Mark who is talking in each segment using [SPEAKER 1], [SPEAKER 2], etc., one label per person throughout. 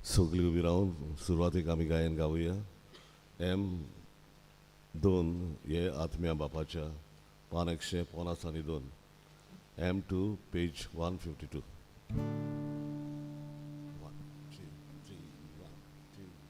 [SPEAKER 1] सगळीं उबी रावन सुरवातीक आमी गायन गावया. एम 2 हे आत्म्या बापाच्या पान 152, M2 page 152. 1 2 3 1 2.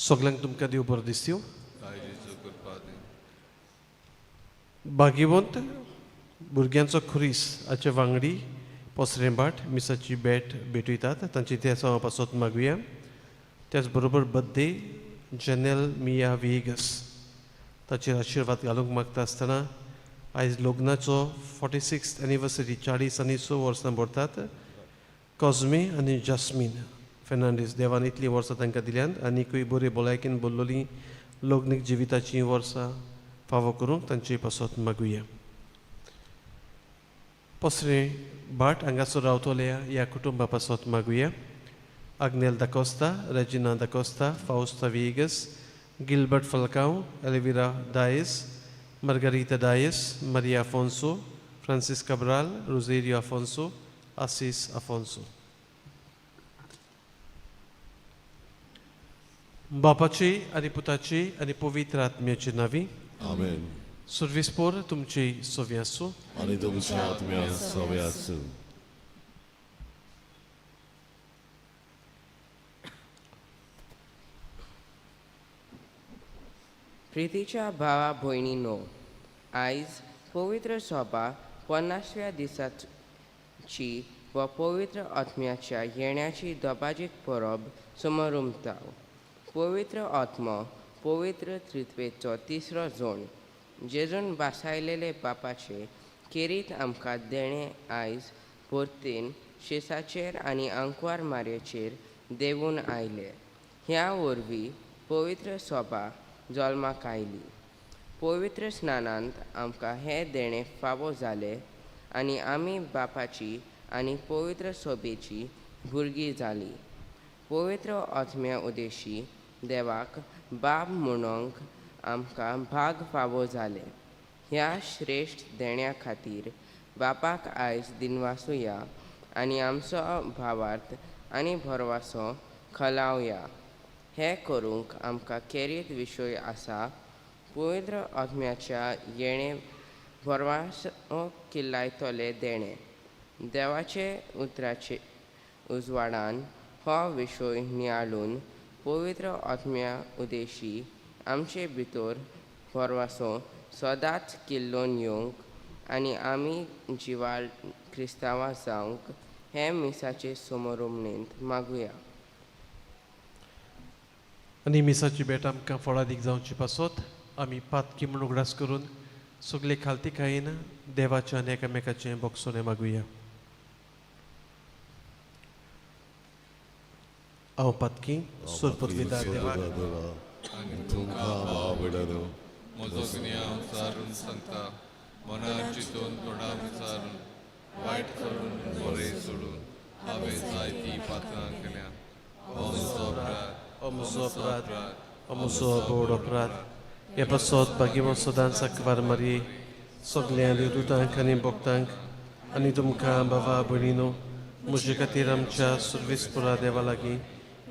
[SPEAKER 2] सगल्यांक तुमकां देव बरो दिसयो. भाग्यवंत भुरग्यांचो खुरीस हाचे वांगडी पोसरेंबाट मिसाची भेट भेटयतात तांची इतिहासा पासत मागुया. त्याच बरोबर बड्डे जेनेल मिया व्हिएगस ताचेर आशिर्वाद घालूंक मागता आसतना आयज लग्नाचो 46th anniversary 46 वर्सां भरतात. कॉजमे आनी जास्मीन फेर्नांडीस देवान इतलीं वर्सां तांकां दिल्यांत आनीकूय बरी भलायकेन बोल्लोलीं लग्नीक जिविताचीं वर्सां फावो करूंक तांचे पासत मागुया. पसरे भाट हांगासर रावतल्या ह्या कुटुंबा पासत मागुया. Agnel D'Costa, Regina D'Costa, Fausta Viegas, Gilbert Falcao, Elvira Dias, Margarita Dias, Maria Afonso, Francis Cabral, Rosario Afonso, Assis Afonso. बापाची आनी पुताची आनी पवित्र आत्म्याची नावी.
[SPEAKER 1] आमेन.
[SPEAKER 2] सुर्विस्पोर तुमची सोवी आसूं.
[SPEAKER 1] आनी तुमच्या आत्म्या सोवे आसूं.
[SPEAKER 3] प्रितीच्या भावा भयणीनो, आयज पवित्र सभा 50व्या दिसाची व पवित्र आत्म्याच्या येण्याची दबाजीक परब समरुमता. पवित्र आत्मो पवित्र त्रित्वेचो तिसरो जोण जेजून बासायलेले बापाचे केरीत आमकां देणें आयज परतीन शेसाचेर आनी आंकवार मारयेचेर देंवून आयले. ह्या वरवीं पवित्र सभा जल्माक आयली. पवित्र स्नानांत आमकां हें देणें फावो जालें आनी आमी बापाची आनी पवित्र सभेची भुरगीं जालीं. पवित्र आत्म्या उदेशी देवाक बाब म्हणूंक आमकां भाग फावो जालें. ह्या श्रेश्ठ देण्या खातीर बापाक आयज दिनवासुया आनी आमचो भावार्थ आनी भरवासो खलावया. हें करूंक आमकां केरीत विशय आसा. पवित्र आत्म्याच्या येणें भरवासो किल्लायतले देणें. देवाचे उतराचे उजवाडान हो विशय नियाळून पवित्र आत्म्या उदेशी आमचे भितर भरवासो सदांच किल्लोवन येवंक आनी आमी जिवाळ क्रिस्तांवां जावंक हे मिसाचे समोरुमणेंत मागुया.
[SPEAKER 2] आनी मिसाची भेट आमकां फळादीक जावची पासत आमी पातकी म्हूण उगडास करून सगळे खालतीकायेन देवाच्या आनी एकामेकाचें बोगसणें मागुया. हांव पातकी सोरपत देवाक
[SPEAKER 1] तुमकां भाव भयणांनो
[SPEAKER 4] म्हजो गुन्यांव सारून सांगता मनार चिंतून तोंडा विचारून वायट करून बरें सोडून हांवें जायतीं पात्रां केल्या. हो म्हजो अपराध,
[SPEAKER 2] हो म्हजो अपराध, हो म्हजो बोड अपराध. हे पासत भाग्यवंत सदांच साकवार मारये सगल्या देवदूतांक आनी भक्तांक आनी तुमकां बाबा भयणीनो म्हजे खातीर आमच्या सुर्वेसपुरा देवा लागीं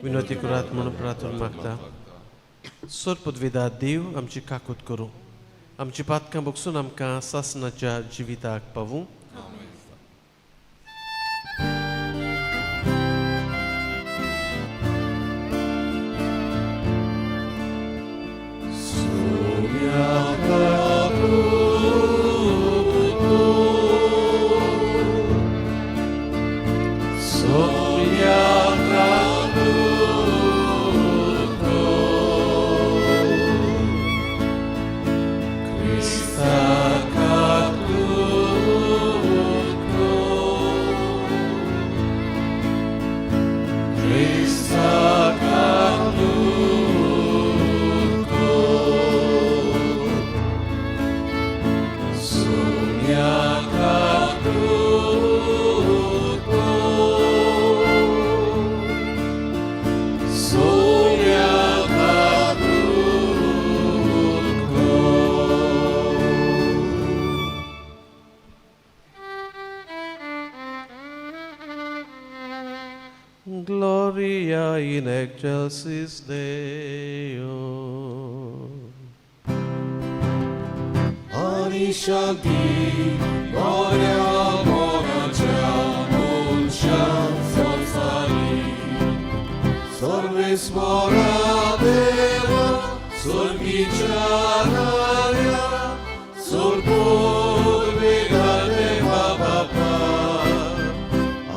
[SPEAKER 2] विनवती करात म्हणून प्रार्थना मागता. सोरपदविदा देव आमची काकूत करूं, आमची पातकां बगसून आमकां सासनाच्या जिविताक पावूं. Gloria in excelsis Deo.
[SPEAKER 1] आनी शांती बऱ्या मनाच्या मनशा संवसारी सर्वेस्वरा देवा स्वर्गीच्या राया सोरपूर्विका देवा बापा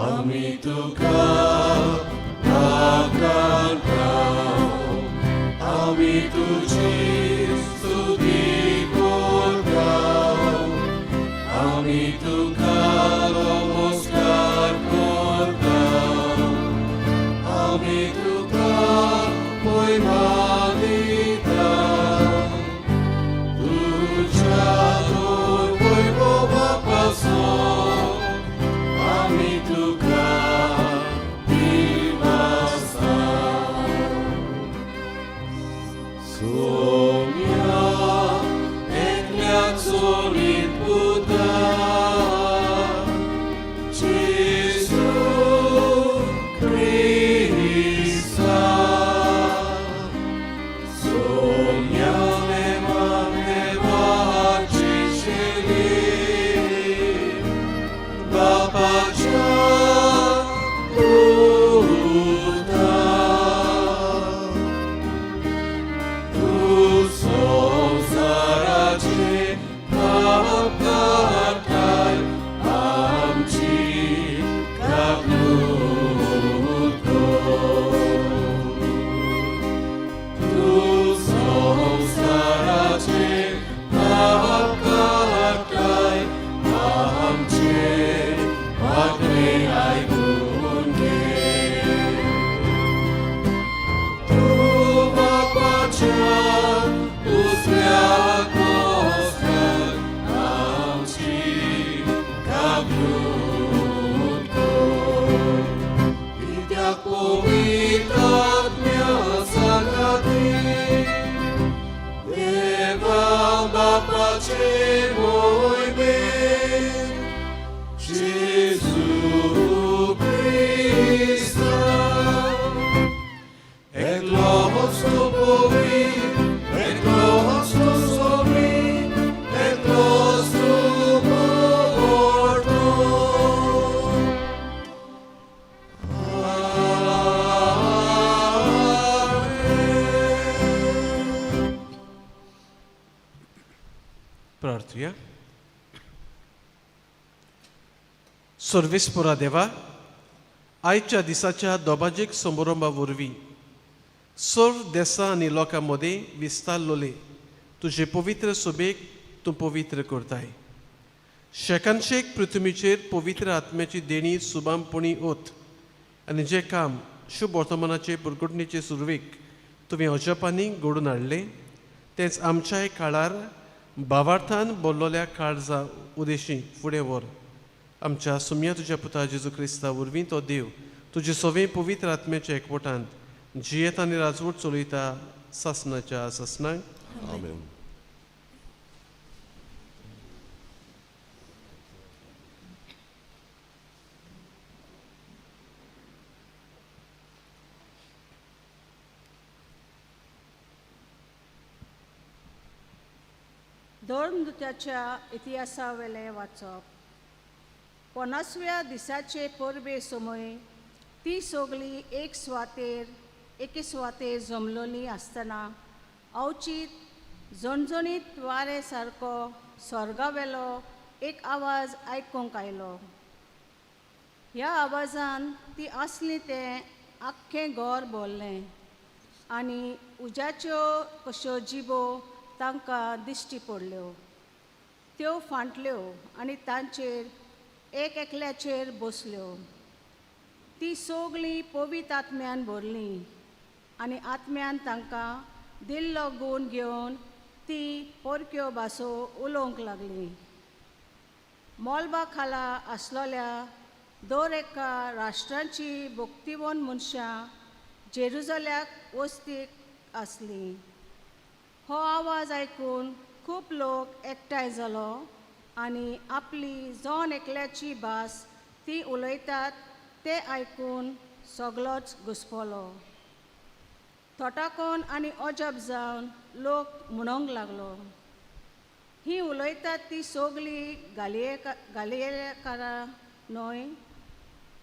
[SPEAKER 1] आमी तुका आमी तुजी स्तुती करता, आमी तुका नमस्कार करता, आमी तुका महिमा दिता. तुज्या वैभवापासून आमी तुका दिवासा. सोम्या एकल्या चोरीत पुता जेजू क्रिस्ता. सोम्या देवाची शेली बापाच्या पुता. तूं संवसाराचे पाप काडटाय, आमची काकूट कर. तूं संवसाराचे पाप काडटाय, आमचे मागणें आयकून घे. तूं बापाच्या उजव्या कोसळाक आमची काकूट कर. कित्याक पवित्र आत्म्या सांगाती देवा बापाचे मोहिमेन जेजू क्रिस्ता. एकलोच तूं पवित्र, एकलोच तूं सोबीत, एकलोच तूं मोडतो. आमेन.
[SPEAKER 2] प्रार्थुया. सर्वेस्पुरा देवा, आयच्या दिसाच्या दोबाजीक समारंभा वरवीं सर्व देसां आनी लोकां मदें विस्तारलोले तुजे पवित्र सभेक तूं पवित्र करताय. शेकानशेक पृथ्वीचेर पवित्र आत्म्याची देणी सुबामपणी ओत आनी जें काम शुभ वर्तमानाचे पुरगुटणेचे सुरवेक तुवें अजपांनी घडोवन हाडलें तेंच आमच्याय काळार भावार्थान बोल्लोल्या काळजा उदेशी फुडें व्हर. आमच्या सुम्या तुज्या पुता जेजू क्रिस्ता वरवीं तो देव तुजे सवे पवित्र आत्म्याच्या एकवटांत जियेत आनी राजवट चलयता सासनाच्या सासनाक.
[SPEAKER 1] आमेन.
[SPEAKER 5] धर्मदुत्याच्या इतिहासावेलें वाचप. 50व्या दिसाचे परबे समय ती सगळीं एक सुवातेर एके सुवातेर जमलोली आसतना अवचीत झणझणीत वारें सारको स्वर्गावेलो एक आवाज आयकूंक आयलो. ह्या आवाजान ती आसली तें आख्खें घर भरलें आनी उज्याच्यो कश्यो जिबो तांकां दिश्टी पडल्यो. त्यो फांटल्यो आनी तांचेर एक एकल्याचेर बसल्यो. ती सगळीं पवित्र आत्म्यान भरलीं आनी आत्म्यान तांकां दिल्लो गूण घेवन ती परक्यो भासो उलोवंक लागलीं. मोलबा खाला आसलोल्या दर एका राष्ट्रांची भक्तिवन मनशां जेरुजल्याक वस्तीक आसलीं. हो आवाज आयकून खूब लोक एकठांय जालो आनी आपली जण एकल्याची भास ती उलयतात ते आयकून सगलोच घुसपलो. थोटाकोन आनी अजब जावन लोक म्हणूंक लागलो, ही उलयतात ती सगळीं गालियेकारां न्हय?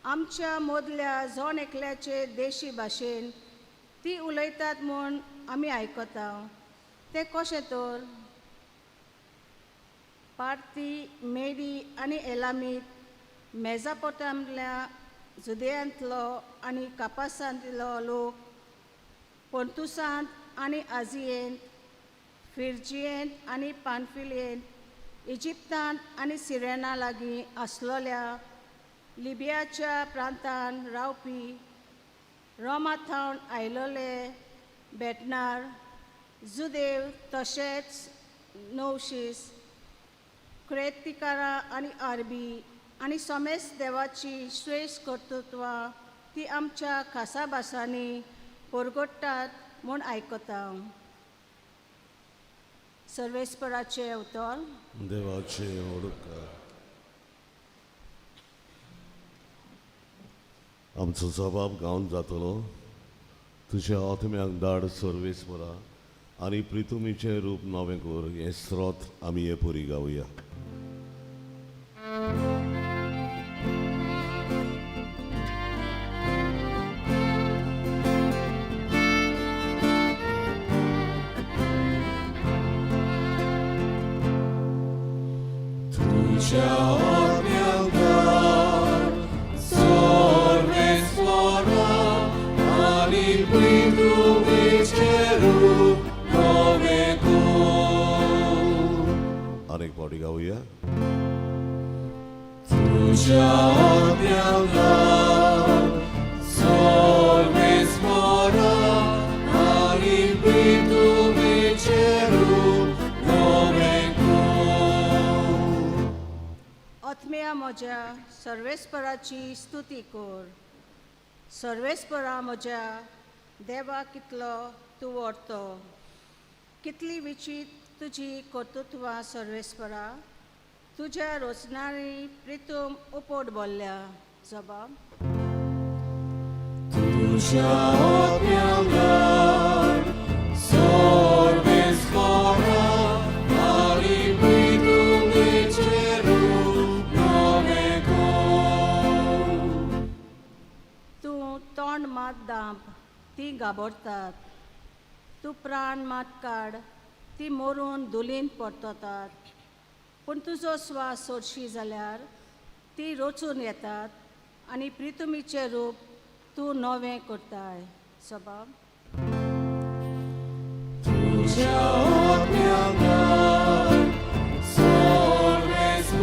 [SPEAKER 5] आमच्या मदल्या जण एकल्याचे देशी भाशेन ती उलयतात म्हूण आमी आयकता, तें कशें तर? पार्थी, मेडी आनी एलामीत मेजापोटांतल्या जुदयांतलो आनी कापासांतलो लोक, पोर्तुसांत आनी आजियेंत, फिर्जियेंत आनी पानफिलियेंत, इजिप्तांत आनी सिरेना लागीं आसलोल्या लिबियाच्या प्रांतान रावपी, रोमा थावन आयलोले भेटणार, जुदेव तशेंच नवशीस, क्रेतिकारां आनी आरबी आनी समेस्त देवाची श्रेश्ठ कर्तृत्वां ती आमच्या खासा भासांनी परगट्टात म्हूण आयकता. सर्वेस्पराचें उतर.
[SPEAKER 1] देवाचे उपकार. आमचो जबाब गावन जातलो. तुज्या आत्म्याक धाड सर्वेस्परा आनी प्रितुमीचें रूप नवें कर. हें स्रोत आमी हे पुरी गावया. तुज्या आत्म्याक धाड सर्वेस्परा आनी प्रितुमीचें रूप नवें कर. आनीक फावटी गावया. तुज्या आत्म्याक धाड सर्वेस्परा आनी प्रितुमीचें रूप नवें कर.
[SPEAKER 5] आत्म्या म्हज्या सर्वेस्पराची स्तुती कर. सर्वेस्परा म्हज्या देवा कितलो तूं व्हरतो, कितली विचीत तुजी कर्तृत्वां सर्वेस्परा, तुज्या रोचनांनी प्रितूम उपट भरल्या. जबाब.
[SPEAKER 1] तुज्या आत्म्याक धाड सर्वेस्परा आनी प्रितुमीचें रूप नवें कर.
[SPEAKER 5] तूं तोंड मात दांप, ती घाबरतात. तूं प्राण मात काड, ती मरून धुलीन परततात. पूण तुजो स्वास सोडशी जाल्यार ती रचून येतात आनी प्रितुमीचें रूप तूं नवें करताय. सबाब.
[SPEAKER 1] तुज्या आत्म्याक धाड सर्वेस्परा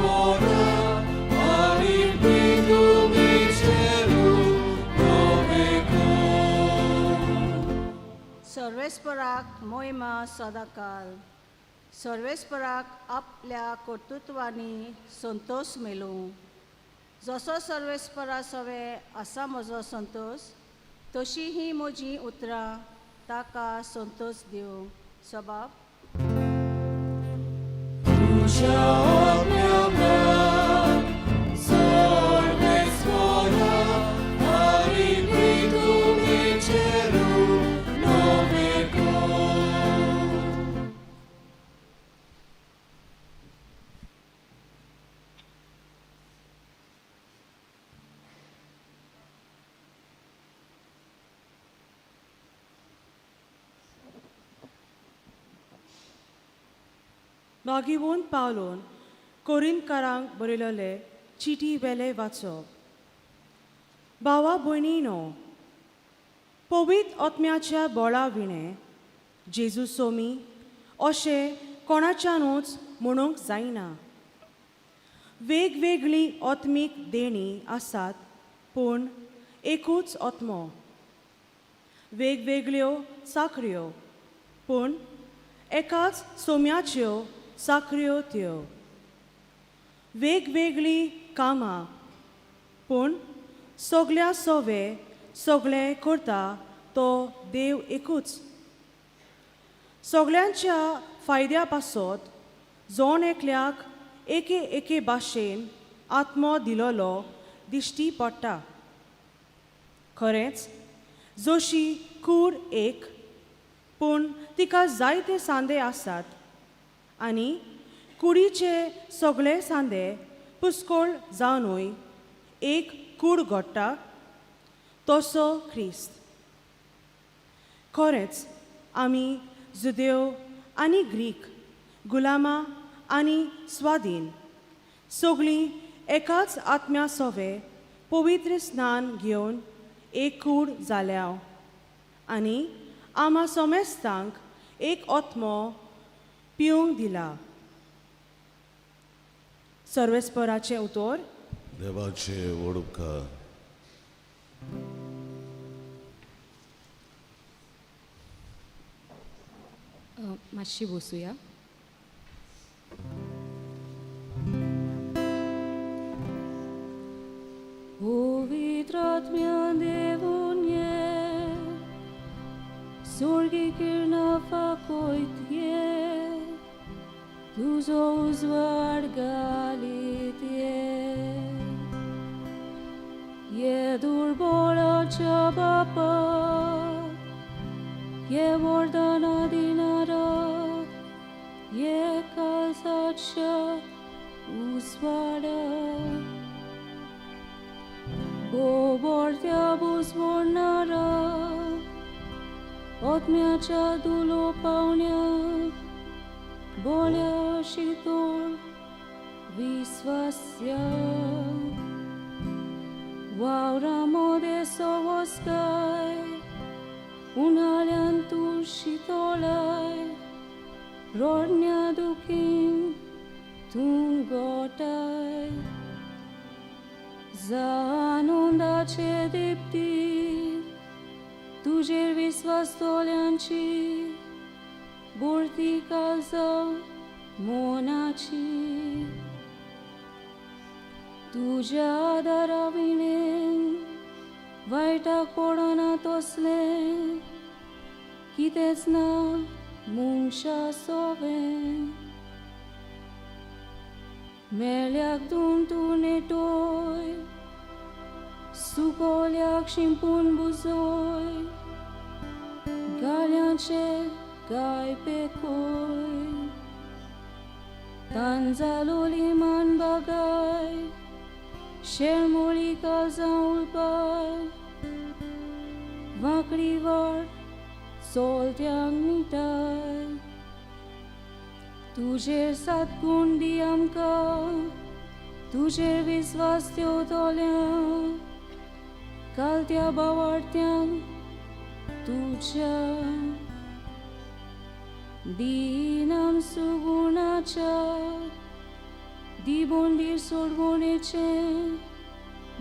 [SPEAKER 1] आनी प्रितुमीचें रूप नवें कर.
[SPEAKER 5] सर्वेस्पराक मोहिमा सदांकाल. सर्वेस्पराक आपल्या कर्तृत्वांनी संतोश मेळूं. जसो सर्वेस्परा सवे आसा म्हजो संतोश, तशी ही म्हजी उतरां ताका संतोश दिवं. सबाब.
[SPEAKER 6] मागीवोन पावलोन कोरिंतकारांक बरयलेले चिटी वेले वाचप. भावा भयणीनो, पवित्र आत्म्याच्या बोळा विणें जेजू सोमी अशें कोणाच्यानूच म्हणूंक जायना. वेगवेगळीं आत्मीक देणीं आसात पूण एकूच आत्मो. वेगवेगळ्यो साखऱ्यो पूण एकाच सोम्याच्यो साखऱ्यो त्यो. वेगवेगळीं कामां पूण सगल्या सोवे सगळें करता तो देव एकूच. सगल्यांच्या फायद्या पासत जण एकल्याक एके एके भाशेन आत्मो दिलोलो दिश्टी पडटा. खरेंच जशी कूड एक पूण तिका जायते सांदे आसात आनी कुडीचे सगळे सांदे पुस्कोळ जावनूय एक कूड घडटा तसो क्रिस्त. खरेंच आमी जुदेव आनी ग्रीक, गुलामां आनी स्वाधीन सगळीं एकाच आत्म्या सोवे पवित्र स्नान घेवन एक कूड जाल्या आनी आमा सोमेस्तांक एक आत्मो पिवंक दिला. सर्वेस्पराचें उतर.
[SPEAKER 1] देवाचे व्हड उपकार.
[SPEAKER 7] मातशी बसुया.
[SPEAKER 8] पवित्र आत्म्या देवून ये, स्वर्गी किरणां फांकयत ये, तुजो उजवाड घालीत ये. ये दुर्बळाच्या बापा, ये वरदाना दिणारा, ये काळजाच्या उजवाडा. गोबोरत्या बुजवणारा, आत्म्याच्या दुलो पावण्या, बोल्या शितोळ विस्वास्या. वावरा मोदे सवस्काय, उन्हाळ्यान तूं शितोळाय, रडण्या दुखीन तूं गोठाय. आनंदाचे दीप्ती तुजेर विस्वास तोल्यांची, बुडती काळजा मोनाची. तुज्या आदारा विणें वायटाक पडना तसलें कितेंच ना मनशा सोवें. मेल्याक तूं तूं नेटोय, सुकोल्याक शिंपून बुजोय, गाळ्यांचे गाय पेकोय. तांजालोली मान बागाय, शेळमोळी काळजां उलपाय, वांकडी वाट चोलत्यांक मिठाय. तुजेर सातगूण दी आमकां, तुजेर विस्वास ठेवतल्यांक, कालत्या बावाडत्यांक तुज्या. दिनाम सुगुणाच्या, दी बोंडीर सोडवणेचें,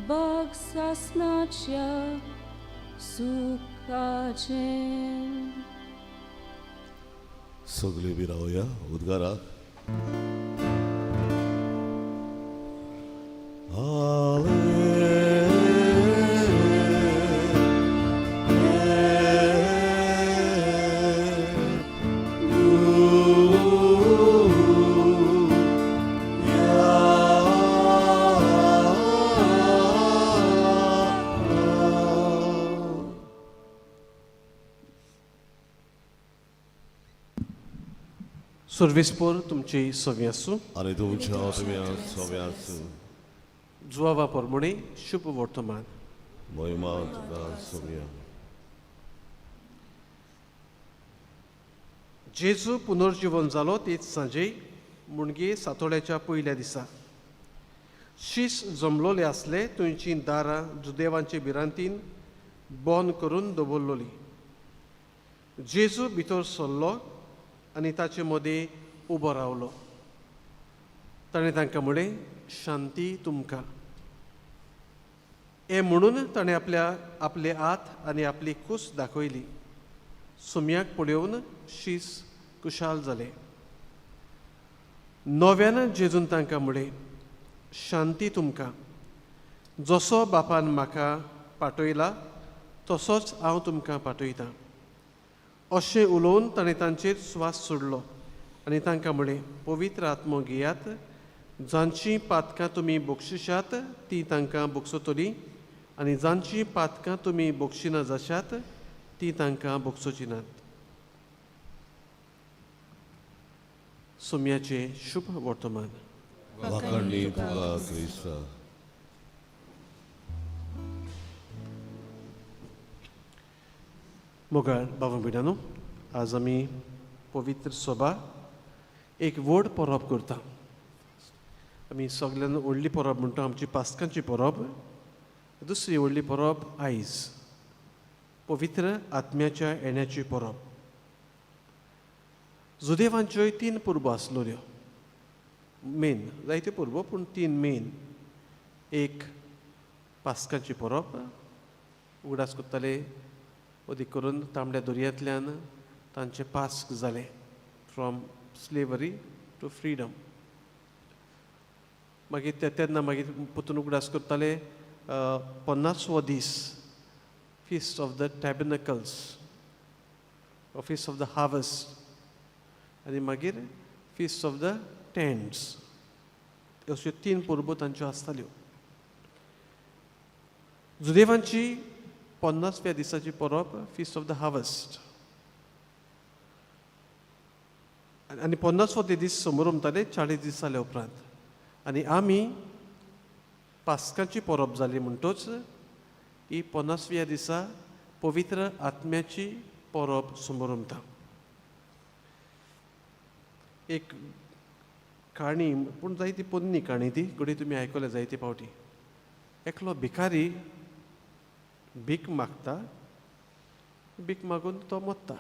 [SPEAKER 8] बाग सासनाच्या सुखाचें.
[SPEAKER 1] सगळीं बी रावया उद्गाराक.
[SPEAKER 2] सर्वेस्पोर तुमची सवी आसूं
[SPEAKER 1] आनी तुमच्या आत्म्याक सवे आसूं.
[SPEAKER 2] जुवावा परमणे शुभ वर्तमान.
[SPEAKER 1] महिमा तुका सगळ्या.
[SPEAKER 2] जेजू पुनर्जीवन जालो तेच सांजे मुणगे सातोळ्याच्या पयल्या दिसा शीस जमलोले आसले थंयची दारां जुदेवांचे भिरांतीन बंद करून दवरलोली. जेजू भितर सरलो आनी ताचे मदें उबो रावलो. ताणें तांकां म्हळें, शांती तुमकां. हें म्हणून ताणें आपल्या आपले हात आनी आपली कूस दाखयली. सुम्याक पळोवन शीस कुशाल जाले. नव्यान जेजून तांकां म्हळें, शांती तुमकां. जसो बापान म्हाका पाठयला तसोच हांव तुमकां पाठयतां. अशें उलोवन ताणें तांचेर स्वास सोडलो आनी तांकां म्हळें, पवित्र आत्मो घेयात. जांचीं पातकां तुमी बक्षिशात तीं तांकां बक्षतलीं आनी जांचीं पातकां तुमी बक्षिना जाशात तीं तांकां बक्षोची नात. सोम्याचें शुभ वर्तमान.
[SPEAKER 1] वाखाणणी तुका क्रिस्ता.
[SPEAKER 2] मोगाळ बाबा भयणांनो, आज आमी पवित्र सभा एक व्हड परब करता. आमी सगल्यान व्हडली परब म्हणटा आमची पास्कांची परब. दुसरी व्हडली परब आयज पवित्र आत्म्याच्या येण्याची परब. जुदेवांच्योय तीन परबो आसलोल्यो मेन, जायत्यो परबो पूण तीन मेन. एक पास्कांची परब, उगडास करताले अदीक करून तांबड्या दर्यांतल्यान तांचें पास्क जालें, फ्रॉम स्लेवरी टू फ्रिडम. मागीर ते तेन्ना मागीर परतून उगडास करताले 50वो दीस, feast of the tabernacles, feast of the harvest, आनी मागीर फिस्ट ऑफ the tents. अश्यो तीन परबो तांच्यो आसताल्यो. जुदेवांची 50व्या दिसाची परब फिस्ट ऑफ the harvest, आनी 50वो ते दीस समोर उमताले 40 दीस जाल्या उपरांत. आनी आमी पास्काची परब जाली म्हणटोच ही 50व्या दिसा पवित्र आत्म्याची परब समोर उमता. एक काणी, पूण जायती पोन्नी काणी ती, घडये तुमी आयकल्या जायते फावटी. एकलो भिकारी भीक मागता, भीक मागून तो मोत्ता.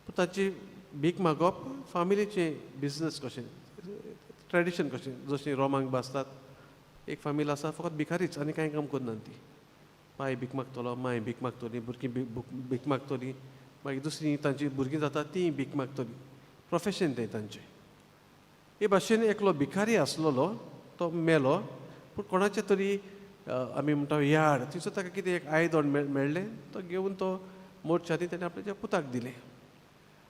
[SPEAKER 2] पूण ताची भीक मागप फामिलीचें बिजनस कशें, ट्रेडिशन कशें, जशें रोमांक बासतात एक फामील आसा फकत भिकारीच आनी कांय काम करनात ती. पाय भीक मागतलो, माय भीक मागतली, भुरगीं भीक मागतली, मागीर दुसरी तांची भुरगीं जाता तीं भीक मागतली, प्रोफेशन तें तांचें. हे भाशेन एकलो भिकारी आसलेलो, तो मेलो, पूण कोणाचें तरी आमी म्हणटा यार्ड, थंयसर ताका कितें एक आयदन मेळ्ळें, तो घेवन तो मोरच्या आदी ताणें आपल्या पुताक दिलें.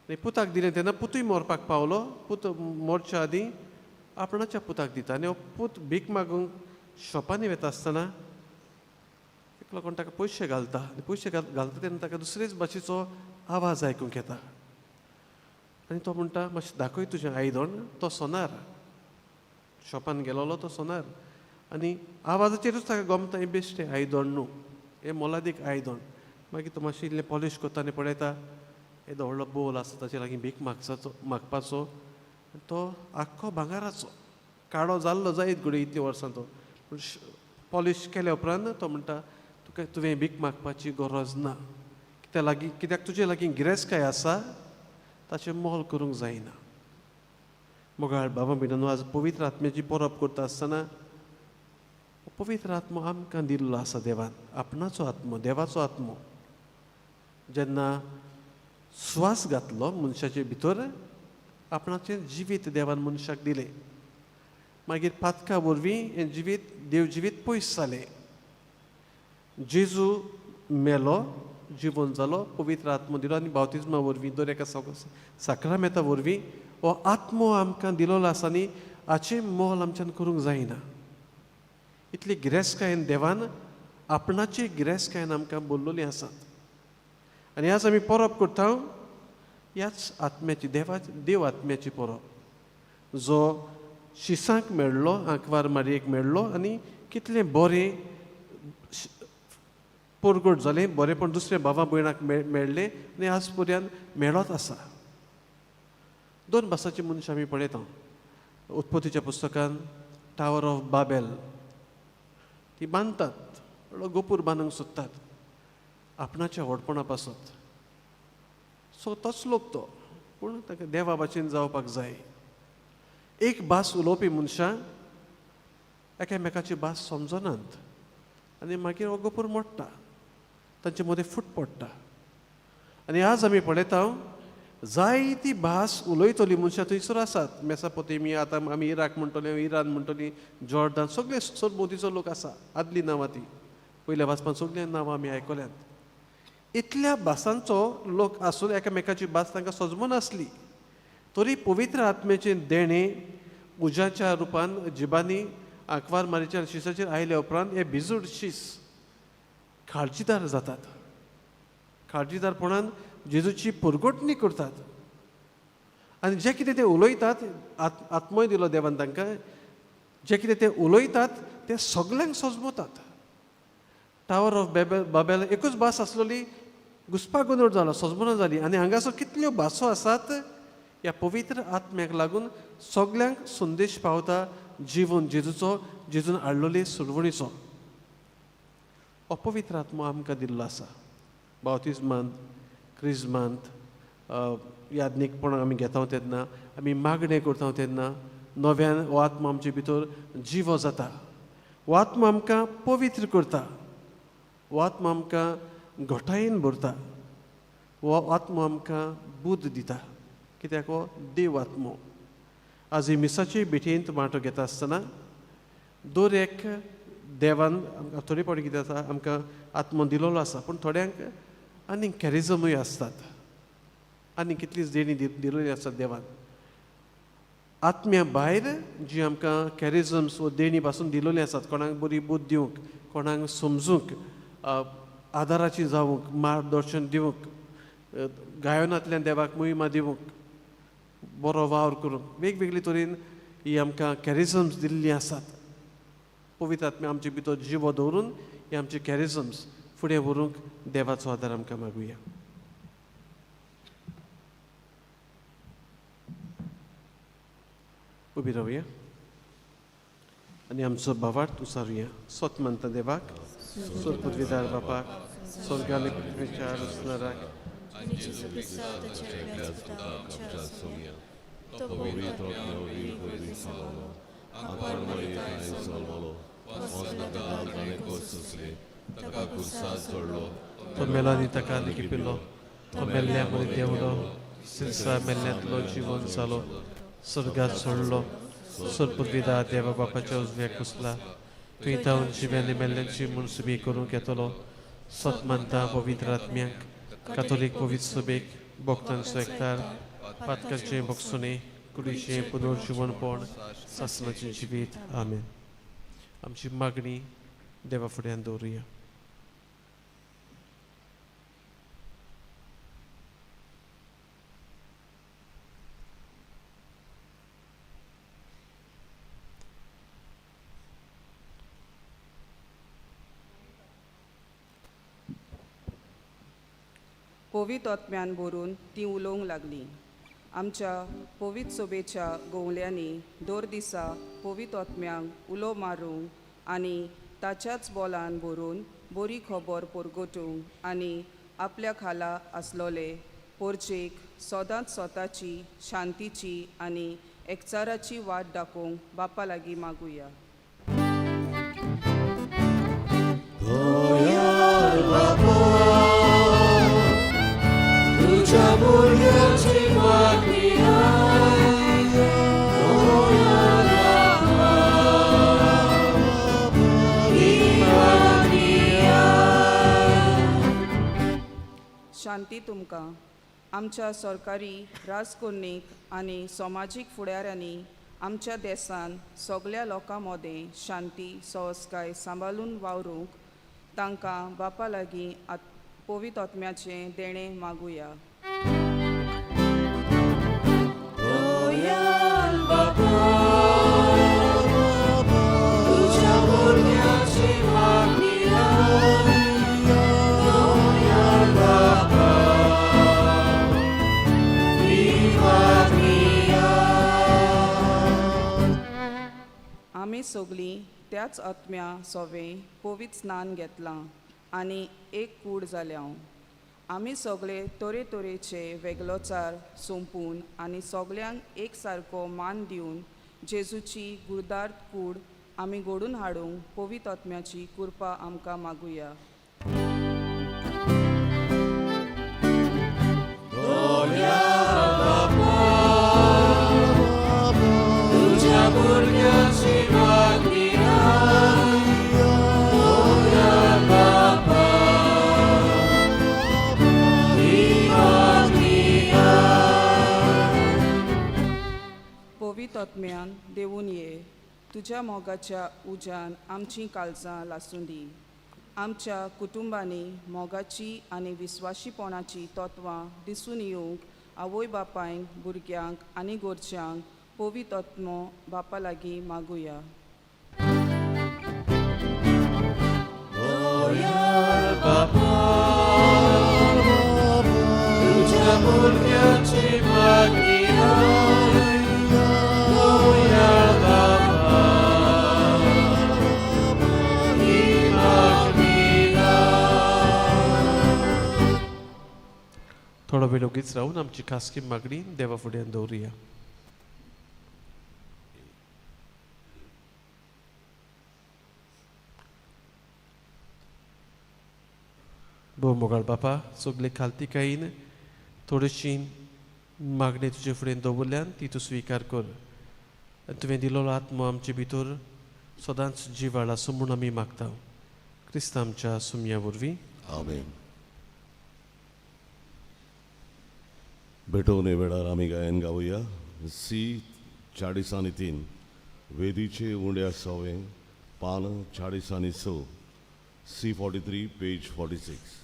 [SPEAKER 2] आनी पुताक दिलें तेन्ना पुतूय मरपाक पावलो. पूत मोरच्या आदीं आपणाच्या पुताक दिता आनी हो पूत भीक मागूंक शॉपांनी वता आसतना एकलो कोण ताका पयशे घालता आनी पयशे घालता तेन्ना ताका दुसरेच भाशेचो आवाज आयकूंक येता आनी तो म्हणटा, मातशें दाखय तुजें आयदन. तो सोनार शॉपान गेलोलो, तो सोनार, आनी आवाजाचेरूच ताका गमता हें बेश्टें आयदन न्हू, हें मोलादीक आयदन. मागीर तो मातशें इल्लें पॉलिश करता आनी पळयता येदो व्हडलो बोल आसा, ताचे लागीं भीक मागपाचो, तो आख्खो भांगराचो काडो जाल्लो जायत घडये इतलीं वर्सां तो, पूण पॉलिश केल्या उपरांत तो म्हणटा, तुका तुवें भीक मागपाची गरज ना, कित्याक लागीं, कित्याक तुजे लागीं गिरेस्तकाय आसा ताचें मोल करूंक जायना. मोगाळ बाबा भयणांनो, आज पवित्र आत्म्याची परब करता आसतना पवित्र आत्मो आमकां दिल्लो आसा देवान, आपणाचो आत्मो, देवाचो आत्मो. जेन्ना स्वास घातलो मनशाचे भितर, आपणाचें जिवीत देवान मनशाक दिलें. मागीर पातका वरवीं हें जिवीत देव जिवीत पयस जालें. जेजू मेलो, जिवन जालो, पवित्र आत्मो दिलो आनी बावतिज्मा वरवीं दर एका साक्रामेंता वरवीं हो आत्मो आमकां दिलोलो आसा आनी हाचें मोल आमच्यान करूंक जायना. इतली गिरेस्तकायेन देवान आपणाची गिरेस्तकायेन आमकां बोल्लोली आसात. आनी आज आमी परब करता ह्याच आत्म्याची, देव आत्म्याची परब, जो शिसांक मेळ्ळो, आंकवार मारयेक मेळ्ळो आनी कितलें बरें परगट जालें, बरेंपण दुसऱ्या भावा भयणाक मेळ्ळें आनी आज पर्यंत मेळत आसा. दोन भासाची मनशां आमी पळयता. उत्पत्तीच्या पुस्तकान टावर ऑफ बाबेल ती बांदतात, व्हडलो गोपूर बांदूंक सोदतात आपणाच्या व्हडपणा पासत. सो तोच लोक तो, पूण ताका देवा भाशेन जावपाक जाय. एक भास उलोवपी मनशां एकामेकाची भास समजनात आनी मागीर हो गोपूर मोडटा, तांचे मदें फूट पडटा. आनी आज आमी पळयता जायती भास उलयतली मनशां थंयसर आसात. मेसापोतेमिया, आतां आमी इराक म्हणटले, इरान म्हणटली, जॉर्डन, सगळे सरभोंवतीचो लोक आसा. आदलीं नांवां ती पयल्या वाचपान सगळीं नांवां आमी आयकल्यांत. इतल्या भासांचो लोक आसून एकामेकाची भास तांकां सजमनासली तरी पवित्र आत्म्याचें देणें उज्याच्या रुपान जिबांनी आंकवार मारीच्या शिसाचेर आयल्या उपरांत हे भिजूड शीस काळजीदार जातात. काळजीदारपणान जेजूची पुरगोटणी करतात आनी जें कितें ते उलयतात, आत्मोय दिलो देवान तांकां, जें कितें ते उलयतात तें सगल्यांक सजमतात. टावर ऑफ बाबेल एकूच भास आसलेली, घुसपा गोंदळ जालो, सजमना जाली. आनी हांगासर कितल्यो भासो आसात, ह्या पवित्र आत्म्याक लागून सगल्यांक संदेश पावता जिवन जेजूचो, जेजून हाडलेली सुरवणीचो. हो पवित्र आत्मो आमकां दिल्लो आसा. बावतिज्मांत, क्रिज्मांत, याज्ञीकपणां आमी घेता तेन्ना, आमी मागणें करता तेन्ना नव्यान हो आत्मो आमचे भितर जिवो जाता. हो आत्मो आमकां पवित्र करता, हो आत्मो आमकां घटायेन भरता, हो आत्मो आमकां बुद्द दिता. कित्याक हो देव आत्मो. आज ही मिसाचे भेटयेंत वांटो घेता आसतना दर एक देवान आमकां थोडे फावटी कितें आसा, आमकां आत्मो दिलोलो आसा, पूण थोड्यांक आनी कॅरिजमूय आसतात, आनी कितलीच देणी दिलेली आसतात देवान. आत्म्या भायर जी आमकां कॅरिजम्स वा देणी पासून दिलेली आसात, कोणाक बरी बुद्द दिवंक, कोणाक समजूंक, आदाराची जावंक, मार्गदर्शन दिवंक, गायनांतल्यान देवाक महिमा दिवंक, बरो वावर करूंक, वेगवेगळे तरेन ही आमकां कॅरिजम्स दिल्लीं आसात. पवित्र आत्म्या आमचे भितर जिवो दवरून हे आमचे कॅरिजम्स फुडें व्हरूंक देवाचो आदार आमकां मागुया. उबी रावया आनी आमचो भावार्थ उसारुया. सोत मानता देवाक, सोरपुदवीदार बापाक, स्वर्गाले पृथ्वीच्या रचणाराक, तो मेलो आनी ताका लिखिपिल्लो, तो मेल्ल्या मदीं देंवलो, सिरसा मेल्ल्यांतलो जिवन जालो, स्वर्गात सोडलो, सोरपुदवीदार देवा बापाच्या उजव्याक कुसला, थंय तावन जिव्यांनी मेल्ल्यांची मनसुबी करूंक येतलो. सत मानता पवित्र आत्म्याक, कातोलीक पवित्र सभेक, भक्तांचो एकतार, पातकांचें भोगसुणें, कुडीचें पुनर्जिवनपण, सासणाचें जिवीत. आमेन. आमची मागणी देवा फुड्यान दवरुया.
[SPEAKER 9] पवित्र आत्म्यान भरून ती उलोवंक लागली. आमच्या पवित्र सोबेच्या गोवल्यांनी दर दिसा पवित्र आत्म्यांक उलो मारूंक आनी ताच्याच बोलान भरून बरी खबर परगटूंक आनी आपल्या खाला आसलोले पोरचेक सदांच स्वताची शांतीची आनी एकचाराची वाट दाखोवंक बापा लागीं मागुया.
[SPEAKER 8] तुज्या भुरग्याची मागणी आयक, दयाळ बापा, ही मागणी आयक.
[SPEAKER 9] शांती तुमकां. आमच्या सरकारी राजकोन्नीक आनी समाजीक फुडाऱ्यांनी आमच्या देसान सगल्या लोकां मदें शांती संस्काय सांबाळून वावरूंक तांकां बापा लागीं पवित्र आत्म्याचें देणें मागुया.
[SPEAKER 8] दयाळ बापा, तुज्या भुरग्याची मागणी आयक, दयाळ बापा, ही मागणी आयक.
[SPEAKER 9] आमी सगलीं त्याच आत्म्या सोवें पवित्र स्नान घेतलां आनी एक कूड जाल्या. आमी सगळे तरेतरेचे वेगळोचार सोंपून आनी सगल्यांक एक सारको मान दिवन जेजूची गुरदार कूड आमी घडून हाडूंक पवित्र आत्म्याची कृपा आमकां मागुया.
[SPEAKER 8] तुज्या भुरग्याची मागणी आयक, दयाळ बापा, ही मागणी आयक.
[SPEAKER 9] पवित्र आत्म्यान देवून ये, तुज्या मोगाच्या उज्यान आमचीं काळजां लासूं दी. आमच्या कुटुंबांनी मोगाची आनी विस्वाशीपणाची तत्वां दिसून येवंक आवय बापायक, भुरग्यांक आनी गोरच्यांक पवित्र आत्मो बापा लागीं मागुया.
[SPEAKER 8] दयाळ बापा, तुज्या भुरग्याची मागणी आयक, दयाळ बापा, ही मागणी आयक.
[SPEAKER 2] थोडो वेळ ओगीच रावून आमची खासगी मागणी देवा फुड्यान दवरुया. भोव मोगाळ बापा, सगळे खालतिकायेन थोडीशी मागणी तुजे फुडें दवरल्यान ती तूं स्विकार कर आनी तुवें दिलोलो आत्मो आमचे भितर सदांच जिवाळ आसूं म्हूण आमी मागता, क्रिस्तांव आमच्या सुमया वरवीं.
[SPEAKER 1] आमेन. भेटवणे वेळार आमी गायन गावया सी 43, वेदीचे उंड्या सवें पान 46, सी 43 पेज 46.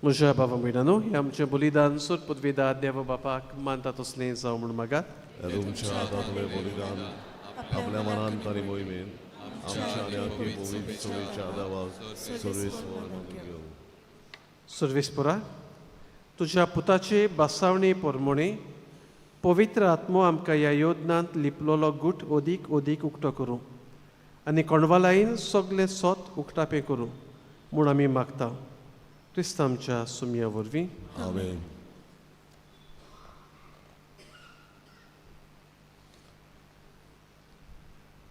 [SPEAKER 2] म्हज्या बाबा भयणांनो, हें आमचें बलिदान सोद पदवेदार देव बापाक मानता तसलें जावं म्हूण मागात.
[SPEAKER 1] तुमच्या हातांतलें बलिदान आपल्या मनान आनी मोहिमेन आमच्या आनी आखी पवित्र सभेच्या देवाक सर्वेस्पर मानून घेवं.
[SPEAKER 2] सर्वेस्परा, तुज्या पुताचे बासावणे पोरमोणे पवित्र आत्मो आमकां ह्या योजनांत लिपलोलो गूट अदीक अदीक उक्तो करूं आनी कोणवालायन सगलें सोत उक्तापें करूं म्हूण आमी मागता क्रिस्त आमच्या सुमया वरवीं.
[SPEAKER 1] आमेन.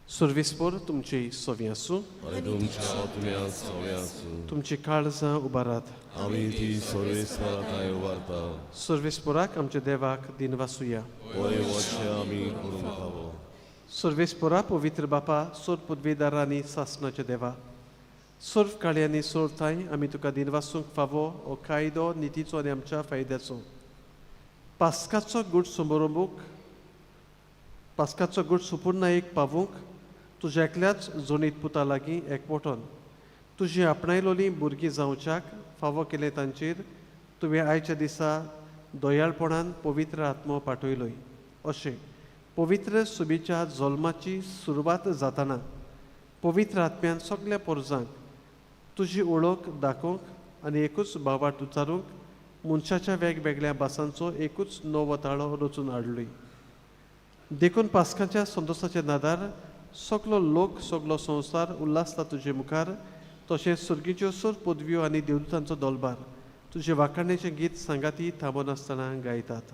[SPEAKER 2] सुर्विसपोर तुमची सोवी आसूं.
[SPEAKER 1] आनी तुमच्या आत्म्या सवे आसूं.
[SPEAKER 2] तुमची काळजां उबारात.
[SPEAKER 1] आमी ती सर्वेस्परा थंय उबारता.
[SPEAKER 2] सुर्विसपोराक आमच्या देवाक दिनवासुया.
[SPEAKER 1] बरें वचचें आमी करूंक फावो.
[SPEAKER 2] सर्वेस्पोरा पवित्र बापा, सोर पदवीदार आनी सासणाच्या देवा, सर्व काळयांनी सोर थांय आमी तुका दिनवासूंक फावो हो कायदो नितीचो आनी आमच्या फायद्याचो. पास्काचो गूट समोरंबूक पास्काचो गूट सुपुर्णायेक पावूंक तुज्या एकल्याच जोणीत पुता लागीं एकवटोन तुजी आपणायलोली भुरगीं जावच्याक फावो केलें तांचेर तुवें आयच्या दिसा दयाळपणान पवित्र आत्मो पाठयलोय. अशें पवित्र सुबीच्या जल्माची सुरवात जाताना पवित्र आत्म्यान सगल्या पोरजांक तुजी ओळख दाखोवंक आनी एकूच भावार्थ उच्चारूंक मनशाच्या वेगवेगळ्या भासांचो एकूच नवो ताळो रचून हाडलोय. देखून पास्काच्या संतोसाच्या नादार सगलो लोक सगलो संवसार उल्हासता तुजे मुखार, तशेंच सुर्गीच्यो सोर पदव्यो आनी देवदूतांचो दोलबार तुजे वाखाणेचें गीत सांगाती थांबनासतना गायतात.